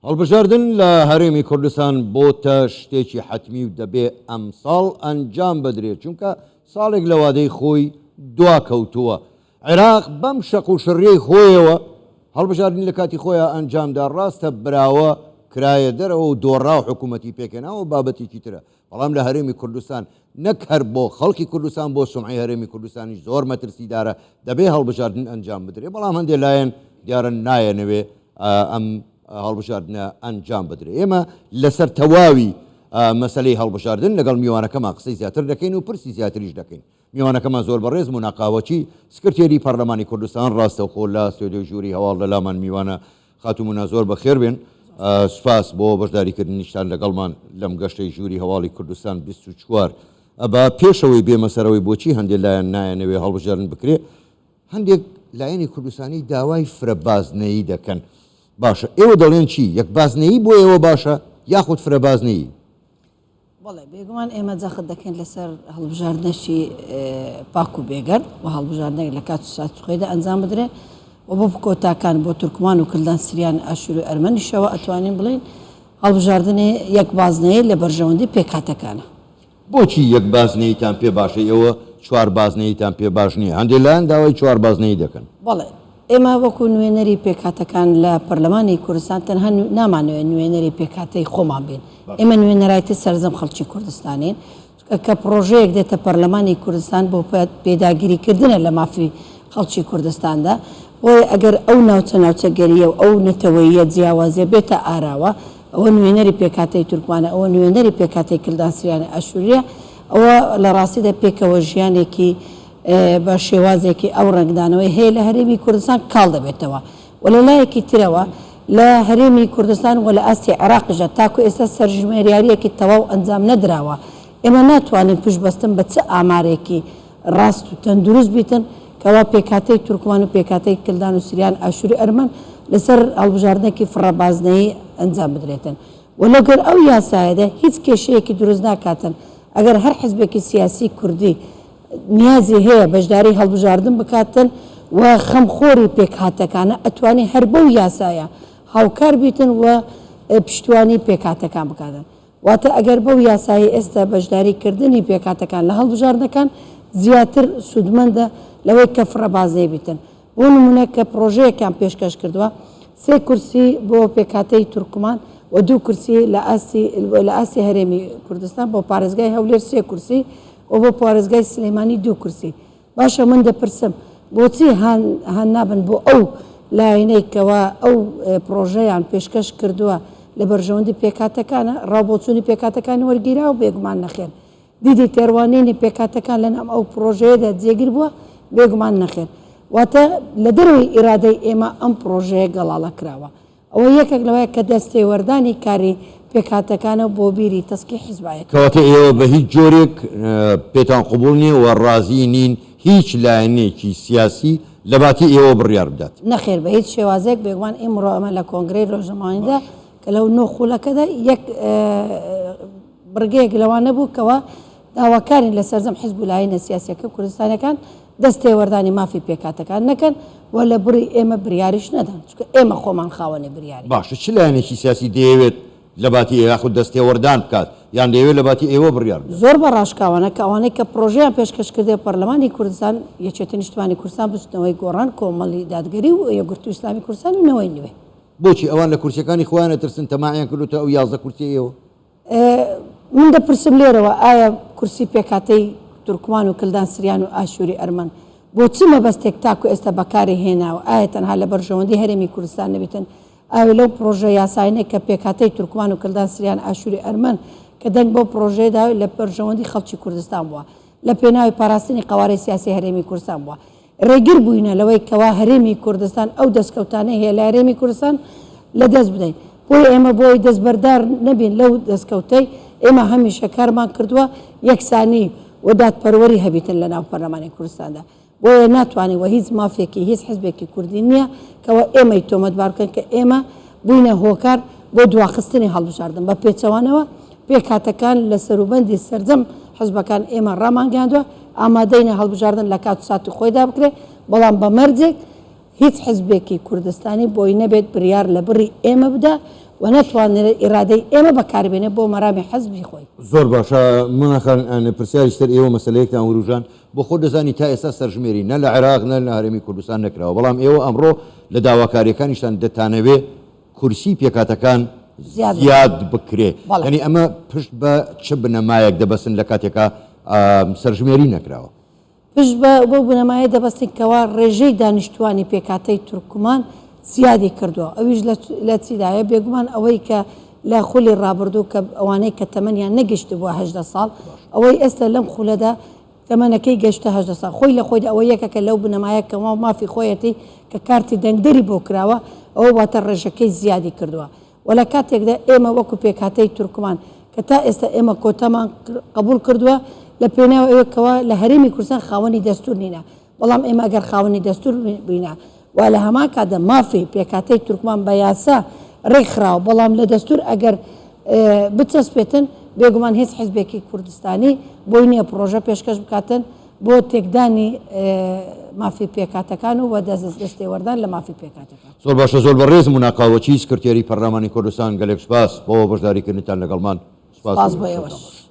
هەڵبژاردن لە هەرێمی کوردستان بۆتە شتێکی حەتمی و دەبێ ئەمساڵ ئەنجام بدرێت، چونکە ساڵێک لە وادەی خۆی دواکەوتووە. عێراق بەم شەق و شڕیەی خۆیەوە هەڵبژاردنی لە کاتی خۆیا ئەنجامدا، ڕاستە براوە کرایە دەرەوە و دۆڕا و حکوومەتی پێکهێنا ئەوە بابەتێکی ترە، بەڵام لە هەرێمی کوردستان نەک هەر بۆ خەڵکی کوردستان بۆ سومعەی هەرێمی کوردستانیش زۆر مەترسیدارە، دەبێ هەڵبژاردن ئەنجام بدرێ، بەڵام هەندێ لایەن دیارە نایەنەوێ ئەم هەڵبژاردنە ئەنجام بدرێ. ئێمە لەسەر تەواوی مەسەلەی هەڵبژاردن لەگەڵ میوانەکەمان قسەی زیاتر دەکەین و پرسی زیاتریش دەکەین. میوانەکەمان زۆر بەڕێز مونا قاوەچی، سکرتێری پەرلەمانی کوردستان ڕاستەوخۆ لە ستۆدیۆی ژووری هەواڵ لە لامان میوانە. خاتوو مونا زۆر بەخێر بێن. سوپاس بۆ بەشداریکردنیشتان لەگەڵمان لەم گەشتەی ژووری هەواڵی کوردستان 24. با پێشەوەی بێمە سەرەوەی بۆچی هەندێ لایەن نایەنەوێ هەڵبژاردن بکرێ، هەندێک لایەنی کوردستانی داوای فرە بازنەیی دەکەن. باشە ئێوە دەڵێن چی؟ یەک بازنەیی بۆ ئێوە باشە یاخود فرە بازنەیی؟ بەڵێ بێگومان ئێمە جەخت دەکەین لەسەر هەڵبژاردنێکی پاک و بێگەرد و هەڵبژاردنێک لە کات و ساتی خۆیدا ئەنجام بدرێت و بۆ کۆتاکان بۆ تورکمان و کلدان سریان ئاشوور و ئەرمەنیشەوە ئەتوانین بڵێین هەڵبژاردنی یەک بازنەیە لە بەرژەوەندی پێکهاتەکانە. بۆچی یەک بازنەییتان پێ باشە ئێوە چوار بازنەییتان پێ باش نییە؟ هەندێک لایەن داوای چوار بازنەیی دەکەن. بەڵێ ئێمە وەکو نوێنەری پێکهاتەکان لە پەرلەمانی کوردستان تەنها نامانەوێت نوێنەری پێکهاتەی خۆمان بین، ئێمە نوێنەرایەتی سەرجەم خەڵکی کوردستانین، چونکە کە پڕۆژەیەک دێتە پەرلەمانی کوردستان بۆ پێداگریکردنە لە مافی خەڵکی کوردستاندا، بۆیە ئەگەر ئەو ناوچە ناوچەگەرییە و ئەو نەتەوەییە جیاوازیە بێتە ئاراوە، ئەوە نوێنەری پێکهاتەی تورکمانە، ئەوە نوێنەری پێکهاتەی کلدان سریانی ئاشورییە، ئەوە لە ڕاستیدا پێکەوە ژیانێکی بە شێوازێکی ئەو ڕەنگدانەوەی هەیە لە هەرێمی کوردستان کاڵ دەبێتەوە و لە لایەکی ترەوە لە هەرێمی کوردستان و لە ئاستی عێراقیشدا تاکو ئێستا سەرژمێریارییەکی تەواو ئەنجام نەدراوە، ئێمە ناتوانین پشت بەستن بە چ ئامارێکی ڕاست و تەندروست بیتن کەوا پێکهاتەی تورکمان و پێکهاتەی کلدان و سریان ئاشوری ئەرمەن لەسەر هەڵبژاردنێکی فڕەبازنەیی ئەنجام بدرێتن و لەگەر ئەو یاسایەدا هیچ کێشەیەکی دروست ناکاتن ئەگەر هەر حزبێکی سیاسی کوردی نیازی هەیە بەشداری هەڵبژاردن بکاتن و خەمخۆری پێکهاتەکانە ئەتوانێ هەر بەو یاسایە هاوکار بیتن و پشتیوانی پێکهاتەکان بکاتن. واتە ئەگەر بەو یاسایەی ئێستا بەشداری کردنی پێکهاتەکان لە هەڵبژاردنەکان زیاتر سوودمەندە لەوەی کە فڕەبازەی بیتن. بۆ نموونە کە پڕۆژەیەکیان پێشکەش کردووە سێ کورسی بۆ پێکهاتەی تورکمان و دوو کورسی لە ئاستی لە ئاستی هەرێمی کوردستان بۆ پارێزگای هەولێر سێ کورسی و بۆ پارێزگای سلێمانی دوو کورسی. باشە من دەپرسم بۆچی هان هان نابن بۆ ئەو لایەنەی کەوا ئەو پڕۆژەیان پێشکەش کردووە لە بەرژەوەندی پێکهاتەکانە، ڕاو بۆچوونی پێکهاتەکانی وەرگیراوە؟ بێگومان نەخێر. دیدی تێڕوانینی پێکهاتەکان لەناو ئەو پڕۆژەیەدا جێگیر بووە؟ بێگومان نەخێر. واتە لە دەرەوەی ئیرادەی ئێمە ئەم پڕۆژەیە گەڵاڵە کراوە. ئەوە یەکێک لەوەیە کە دەستێوەردانی کاری پێکهاتەکانە بۆ بیری تەسکی حیزبایەتی. کەواتە ئێوە بە هیچ جۆرێک پێتان قبوڵ نییە و ڕازی نین هیچ لایەنێکی سیاسی لەباتی ئێوە بڕیار بدات؟ نەخێر بە هیچ شێوازێک، بێگومان ئیمڕۆ ئەمە لە کۆنگرەی رۆژنامەوانیدا کە لەو نۆ خولەکەدا یەک بڕگەیەک لەوان نەبوو کەوا داواکارین لە سەرجەم حیزب و لایەنە سیاسیەکە کوردستانیەکان دەست تێوەردانی مافی پێکهاتەکان نەکەن و لە بڕی ئێمە بریاریش نەدەن چونکە ئێمە خۆمان خاوەنی بریارین. باشە چ لایەنێکی سیاسی دەیەوێت لە باتی ئێوە یاخود دەست تێوەردان بکات یان دەیەوێت لە باتی ئێوە بڕیار بدات؟ زۆر بە ڕاشکاوانە کە ئەوانەی کە پڕۆژەیان پێشکەش کردیە پەرلەمانی کوردستان، یەکێتی نیشتمانی کوردستان، بزوتنەوەی گۆڕان، کۆمەڵی دادگەری و یەکگرتوو ئیسلامی کوردستان و نەوەی نوێ. بۆچی ئەوان لە کورسیەکانی خۆیان ئەترسن تەماعیان کردۆتە ئەو 11 کورسیەی ئێوە؟ من دەپرسم لێرەوە ئایا کورسی پێکهاتەی تورکمان و کلدان سریان و ئاشوری ئەرمەن بۆ چ مەبەستێک تاکو ئێستا بەکاری هێناوە ئایا تەنها لە بەرژەوەندی هەرێمی کوردستان نەبیتن ئایا لەو پڕۆژە یاساینەی کە پێکهاتەی تورکمان و کلدان سریان ئاشوری ئەرمەن کە دەنگ بەو پڕۆژەیە داوە لە بەرژەوەندی خەڵکی کوردستان بووە لە پێناوی پاراستنی قەوارەی سیاسی هەرێمی کوردستان بووە ڕێگر بووینە لەوەی کەوا هەرێمی کوردستان ئەو دەستکەوتانەی هەیە لە هەرێمی کوردستان لە دەست بدەین. بۆیە ئێمە بۆ ئەوەی دەستبەردار نەبین لەو دەستکەوتەی ئێمە هەمیشە کارمان کردووە یەکسانی و دادپەروەری هەبیتن لە ناو پەرلەمانی کوردستاندا. بۆیە ناتوانین و هیچ مافێکی هیچ حزبێکی کوردی نییە کەوا ئێمەی تۆمەتبار بکەن کە ئێمە بووینە هۆکار بۆ دواخستنی هەڵبژاردن. بە پێچەوانەوە پێکهاتەکان لە سەروبەندی سەرجەم حزبەکان ئێمە ڕامانگەیاندووە ئامادەینە هەڵبژاردن لە کات و ساتی خۆیدا بکرێت، بەڵام بە مەرجێک هیچ حزبێکی کوردستانی بۆی نەبێت بریار لە بڕی ئێمە بدا و نەتوانرێت ئیرادەی ئێمە بەکاربێنێت بۆ مەرامی حزبی خۆی. زۆر باشە مونا خان پرسیاری سەر ئێوە مەسەلەیەکتان وروژاند بۆ خۆت دەزانی تا ئێستا سەرژمێری نە لە عێراق نە لە هەرێمی کوردستان نەکراوە بەڵام ئێوە ئەمڕۆ لە داواکاریەکانیشتان دەتانەوێ کورسی پێکهاتەکان زیاد بکرێ یانی ئەمە پشت بە چ بنەمایەک دەبەستن لە کاتێکا سەرژمێری نەکراوە؟ پشت بە بەو بنەمایە دەبەستین کەوا ڕێژەی دانیشتووانی پێکهاتەی تورکمان زیادی کردووە، ئەویش لە چیدایە؟ بێگومان ئەوەی کە لە خولی ڕابردوو کە ئەوانەی کە تەمەنیان نەگەیشتبووە 18 ساڵ، ئەوەی ئێستا لەم خولەدا تەمەنەکەی گەیشتە 18 ساڵ، خۆی لە خۆیدا ئەوە یەکێکە لەو بنەمایە کە مافی خۆیەتی کە کارتی دەنگدەری بۆ کراوە، ئەوە واتە ڕێژەکەی زیادی کردووە. وە لە کاتێکدا ئێمە وەکو پێکهاتەی تورکمان کە تا ئێستا ئێمە کۆتامان قبوڵ کردووە لە پێناو ئەوێ کەوا لە هەرێمی کوردستان خاوەنی دەستور نینە بەڵام ئێمە ئەگەر خاوەنی دەستور بینە و لە هەمان کاتدا مافی پێکهاتەی تورکمان بە یاسا ڕێکخراوە بەڵام لە دەستور ئەگەر بچەسپێتن بێگومان هیچ حیزبێکی کوردستانی بۆی نییە پڕۆژە پێشکەش بکاتن بۆ تێکدانی مافی پێکهاتەکان و دەستێوەردان لە مافی پێکهاتەکان. زۆر باشە زۆر بەڕێز مونا قاوەچی سکرتێری پەرلەمانی کوردستان گەلێک سوپاس بۆ بەشداری کردنتان لەگەڵمان سوپاس بۆ ئێوەش.